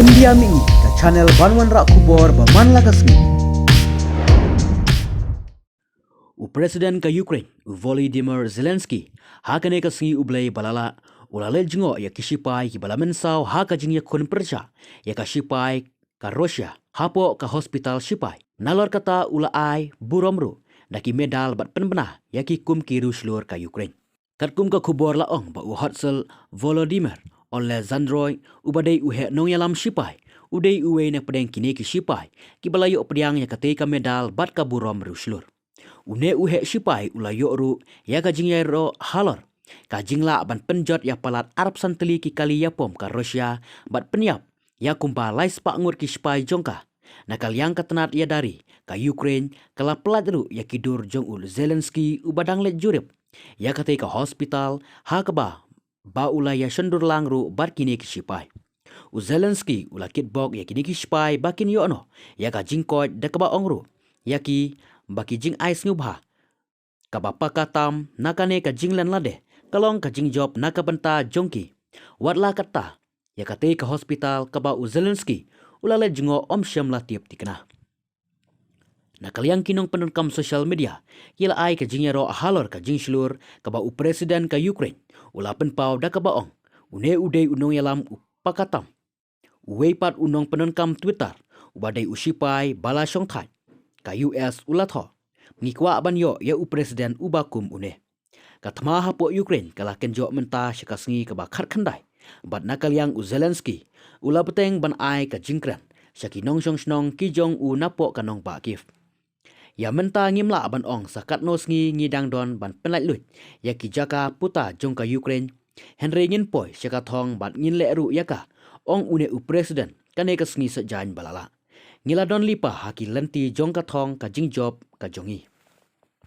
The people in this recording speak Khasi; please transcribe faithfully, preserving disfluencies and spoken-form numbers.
India Mih, ka channel ban wanrah khubor ba man la ka sngi. U President ka Ukraine, u Volodymyr Zelensky, ha kane ka sngi u Blei ba la lah, u la leit jngoh ïa ki shipai kiba la mynsaw ha ka jingïakhun pyrshah ïa ka shipai ka Russia hapoh ka hospital shipai. Nalor kata u la ai burom ruh da ki medal bad pynbna ïa ki kum ki riewshlur ka Ukraine. Katkum ka khubor la ong ba u Hotzel Volodymyr Oleksandrovich, uba dei u heh nongïalam shipai, u dei uwei na pdeng kine ki shipai kiba la ïoh pdiang ïa katei ka medal bad ka burom riewshlur. Une u heh shipai u la ïoh ruh ïa ka jingïaroh halor ka jinglah ban pynjot ïa palat arphew san tylli ki kali ïapom ka Russia bad pynïap ïa kumba lai spah ngut ki shipai jong ka. Na ka liang ka tnat ïada ri ka Ukraine ka la pyllait ruh ïa ki dur jong u Zelensky uba dang leit jurip ïa katei ka hospital, ha kaba ba u la ïashondur lang ruh bad kine ki shipai. U Zelensky u la kitbok ïa kine ki shipai ba kin ïoh noh ïa ka jingkoit da kaba ong ruh ïa ki ba ki jingai sngewbha kaba paka tam na kane ka jinglen lade ka long ka jingjop na ka bynta jong ki. Wat la katta, ïa katei ka hospital kaba u Zelensky u la leit jngoh ym shym la tip thikna. Na ka liang ki nongpyndonkam social media ki la ai ka jingïaroh halor ka jingshlur kaba u President ka Ukraine u la pynpaw da kaba ong une u dei u nongïalam u paka tam. Uwei pat u nongpyndonkam Twitter uba dei u shipai ba la shongthait ka U S u la thoh, ngi kwah ban ïoh ïa u President uba kum une. Ka thma hapoh Ukraine ka la kynjoh mynta sha ka sngi kaba khatkhyndai, bad na ka liang u Zelensky u la bteng ban ai ka jingkren sha ki nongshong shnong ki jong u napoh ka nongbah Kyiv. Ïa mynta ngim lah ban ong sa katno sngi ngi dang don ban pynlait luid ïa ki jaka puta jong ka Ukraine, hynrei ngin poi sha ka thong bad ngin leh ruh ïa ka, ong une u President kane ka sngi saitjaiñ ba la lah. Ngi la don lypa ha ki lynti jong ka thong ka jingjop ka jong ngi.